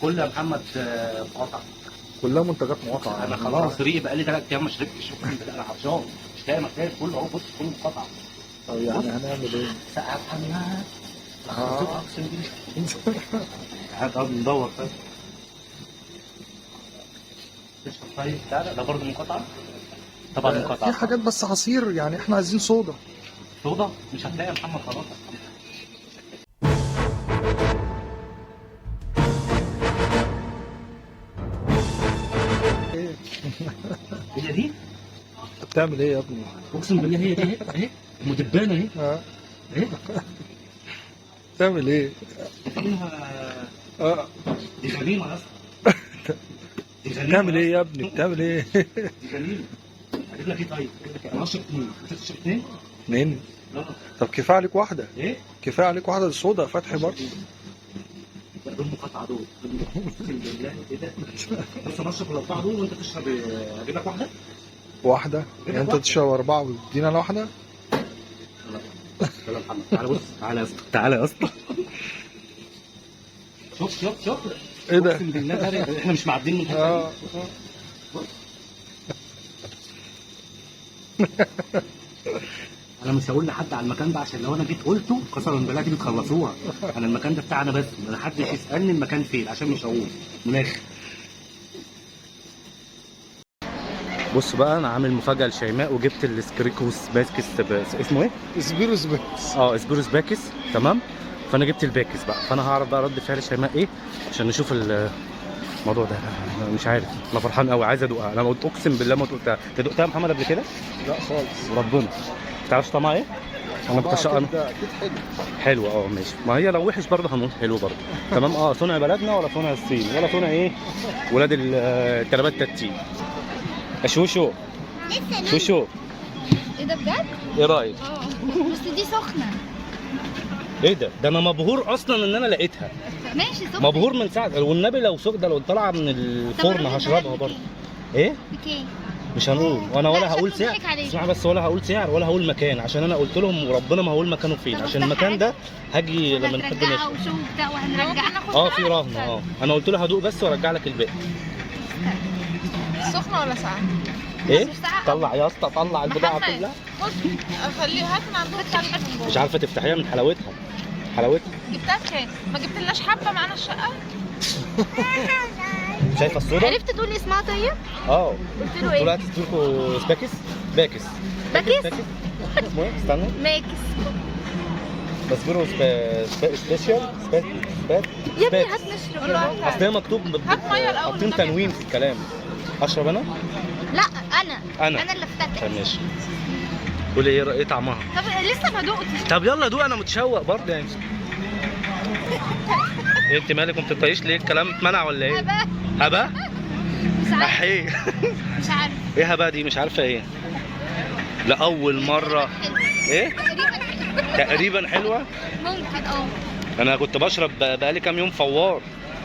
كل يا محمد مقاطعه. كلها منتجات مقاطعه. انا خلاص ريقي بقى لي 3 ايام ما شربتش، اقسم بالله انا عطشان مش لاقي مكان، كله اهو بص كله مقاطعه. طب يعني هنعمل ايه؟ سقعه محمد اقسم بالله. هنقعد ندور. طيب تشرب؟ طيب تعالى، ده برضه مقاطعه طبعا، مقاطعه. في حاجات بس عصير، يعني احنا عايزين صودا. صودا مش هتلاقي يا محمد خلاص. ايه هي دي؟ انت بتعمل ايه يا ابني؟ اقسم بالله هي دي، اهي المدبانه اهي. ايه بتعمل ايه؟ دي غنيمة يا اسطى، دي غنيمة. بتعمل ايه يا ابني؟ بتعمل ايه؟ دي غنيمة. اجيب لك ايه طيب؟ اجيب لك ايه؟ انا هشرب اثنين، انت تشرب اثنين؟ اثنين؟ طب كفاية عليك واحدة. ايه؟ كفاية عليك واحدة الصودا فتحي برضه. لا دول مقاطعه دول، اقسم بالله. ايه ده؟ بص انا اشرب الاربعة دول وانت تشرب. اجيب لك واحدة؟ واحدة؟ يعني انت تشرب 4 وتدينا انا واحدة؟ لا يلا محمد تعالى، بص تعالى يا اسطى، تعالى يا اسطى. شوف شوف شوف ايه ده؟ اقسم بالله ده احنا مش معديين من الحتة دي. بص انا مش هقول لحد على المكان ده، عشان لو انا جيت قلته قسما بالله دي بتخلصوها. انا المكان ده بتاعنا بس، ما حدش يسالني المكان فين عشان مش هقول من الاخر. بص بقى انا عامل مفاجاة لشيماء، وجبت السكريكوس باكس، اسمه ايه؟ اسبيروس باكس. اسبيروس باكس، تمام. فانا جبت الباكس بقى، فانا هعرف بقى رد فعل شيماء ايه عشان نشوف الموضوع ده. انا مش عارف، انا فرحان قوي، عايز ادوقها. انا قلت اقسم بالله ما دقتها. انت دقتها يا محمد قبل كده؟ لا خالص وربنا ما تعرفش طعمها ايه؟ انا كنت اكيد حلو. حلو ماشي. ما هي لو وحش برضه هنقول حلو برضه، تمام. صنع بلدنا ولا صنع الصين ولا صنع ايه؟ ولاد التربات تتين. شوشو شوشو، ايه ده بجد؟ ايه رايك؟ بس دي سخنة. ايه ده؟ ده انا مبهور اصلا ان انا لقيتها. ماشي سخنة، مبهور من ساعة والنبي. لو سخنة، لو طالعه من الفرن هشربها برضه. ايه؟ بكام؟ مش هنقول، وانا ولا هقول سعر. اسمع بس، ولا هقول سعر ولا هقول مكان، عشان انا قلت لهم وربنا ما هقول مكانه فين، عشان المكان ده هاجي لما نحب نشرب. وشو في رهن. انا قلت له هدوق بس وارجع لك الباقي. سخنة ولا ساقعه؟ ايه؟ طلع يا اسطى، طلع البضاعة كلها. خليها هات من عندهم تلج. مش عارفه تفتحيها من حلاوتها. حلاوتها. جبتها بكام؟ ما جبتلناش حبه معانا الشقة؟ شايفه الصودا؟ عرفت تقول اسمها طيب؟ قلت له ايه؟ طلعت لكم سباكس؟ باكس باكس؟ اسمه ايه؟ استنى، ماكس. بسبيرو special سبات سبات يا ابني هات نشرب. اصل هي مكتوب هات مية الاول، حاطين تنوين في الكلام. اشرب انا؟ لا انا اللي افتتح. طب ماشي، قولي ايه طعمها؟ طب لسه ما دقتش. طب يلا دوق، انا متشوق برضه يعني. ايه انت مالك وما بتطيش ليه؟ الكلام اتمنع ولا ايه؟ هبه هبه؟ مش عارفه. احيه مش عارفه ايه هبه دي؟ مش عارفه ايه؟ لاول مرة. ايه؟ تقريبا حلوة. تقريبا حلوة؟ ممكن. انا كنت بشرب بقالي كام يوم فوار.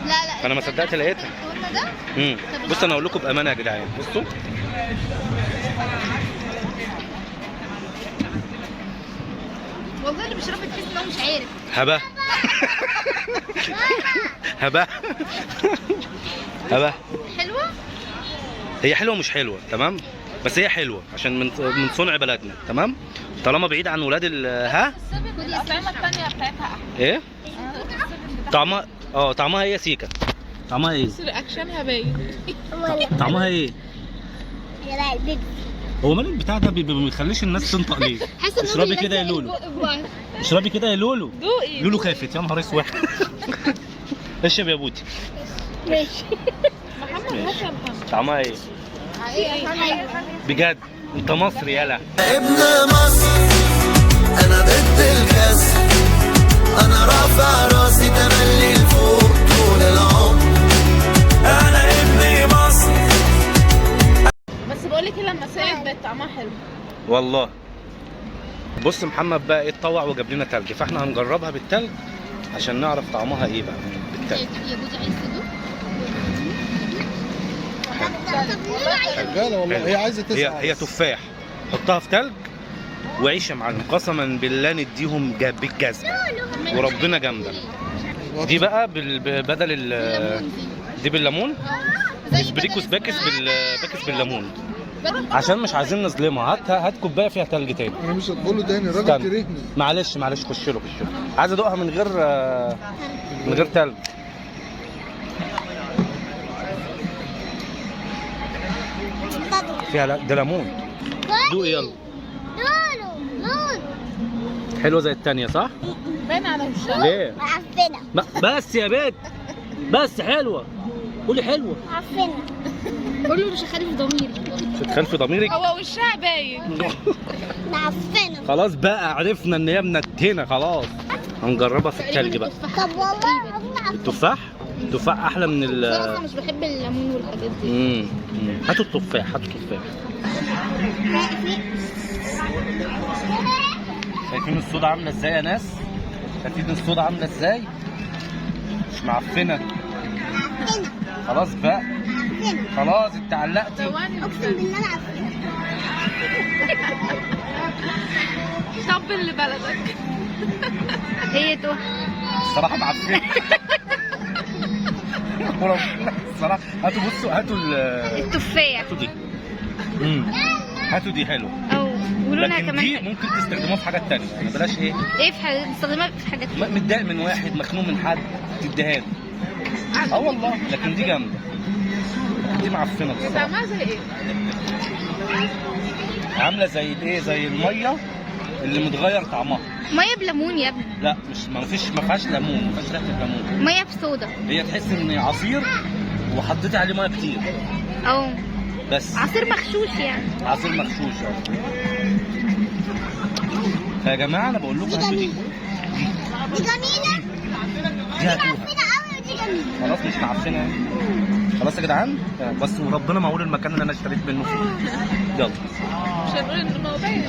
لا لا انا ما صدقت لقيتها. ده؟ بص انا اقول لكم بامانه يا جدعان، بصوا والله اللي بيشربها تحس ان هو مش عارف. هبه هبه هبه حلوة؟ هي حلوة مش حلوة، تمام، بس هي حلوة عشان من صنع بلدنا، تمام، طالما بعيد عن ولاد ال ها. الاطعمة الثانية بتاعتها احلى. ايه طعمها؟ طعمها ايه يا سيكا؟ طعمها ايه؟ reaction ها باين. طعمها ايه؟ هو مال البتاع ده ما بيخليش الناس تنطق ليه؟ اشربي كده يا لولو، اشربي كده يا لولو. دوقي. لولو خافت يا نهار اسود. اشرب يا بوتي. ماشي. محمد هات يا محمد. طعمها ايه؟ بجد انت مصري يالا. ابن مصر، انا ضد الكسر، انا رافع راسي تملي لفوق طول العمر، انا ابن مصر. بس بقول لك لما سقعت بقت طعمها حلو والله. بص محمد بقى ايه، اتطوع وجاب لنا تلج، فاحنا هنجربها بالتلج عشان نعرف طعمها ايه بقى بالتلج. يا بوتي عايز تدوق؟ شغالة والله، هي عايزه تسقع. هي تفاح، حطها في تلج وعيش يا معلم، قسما بالله نديهم بالجزمه وربنا جامدة. دي بقى بدل الليمون دي. دي بالليمون. زي بريكوس بدل باكس باكس بالليمون، عشان مش عايزين نظلمها. هات هات كوباية فيها تلج تاني. انا مش هدخله تاني، الراجل استنى. كرهني. معلش معلش، خش له خش له. عايز ادوقها من غير من غير تلج. فيها ده ليمون. دوقي يلا. حلوة زي التانية صح؟ باين على وشها. ليه؟ معفنة. بس يا بنت، بس حلوة، قولي حلوة. معفنة. قول له مش هخالف ضميري. مش هتخالفي ضميرك؟ هو وشها باين. معفنة. خلاص بقى، عرفنا ان هي منتنة خلاص. هنجربها في التلج بقى. طب والله العظيم معفنة. التفاح؟ التفاح احلى من ال انا اصلا مش بحب الليمون والحاجات دي. هاتوا التفاح، هاتوا التفاح. شايفين الصودا عامله ازاي يا ناس؟ شايفين الصودا عامله ازاي؟ مش معفنه. معفنة. خلاص بقى، معفنة. خلاص انت علقتي. ثواني. اقسم بالله معفنة. طب اللي بلدك. هي تحفة. الصراحة معفنه. وربنا الصراحة. هاتوا، بصوا هاتوا التفاح. هاتوا دي. هاتوا دي حلوة. او ولونها لكن كمان دي حلو. ممكن تستخدموها في حاجات تانية، يعني بلاش ايه؟ ايه في حاجات بتستخدمها في حاجات؟ متضايق من واحد، مخنوق من حد، تديها له. اه والله، لكن دي جامدة. لكن دي معفنه بصراحة. طعمها زي ايه؟ عامله زي الايه؟ زي المية اللي متغير طعمها. مية بليمون يا ابني. لا مش ما فيش، ما فيهاش ليمون، ما فيهاش ريحه الليمون. مية بصودا. هي تحس ان عصير وحطيتي عليه مية كتير. او بس عصير مغشوش يعني. عصير مغشوش. اه فيا جماعة انا بقول لكم دي هاتوا دي. جميلة. دي جميلة. دي هاتوها. معفنة قوي ودي جميلة. خلاص مش معفنه يعني. خلاص يا جدعان، بس وربنا ما اقول المكان اللي انا اشتريت منه فيه. يلا مش هنقول ان هو باين.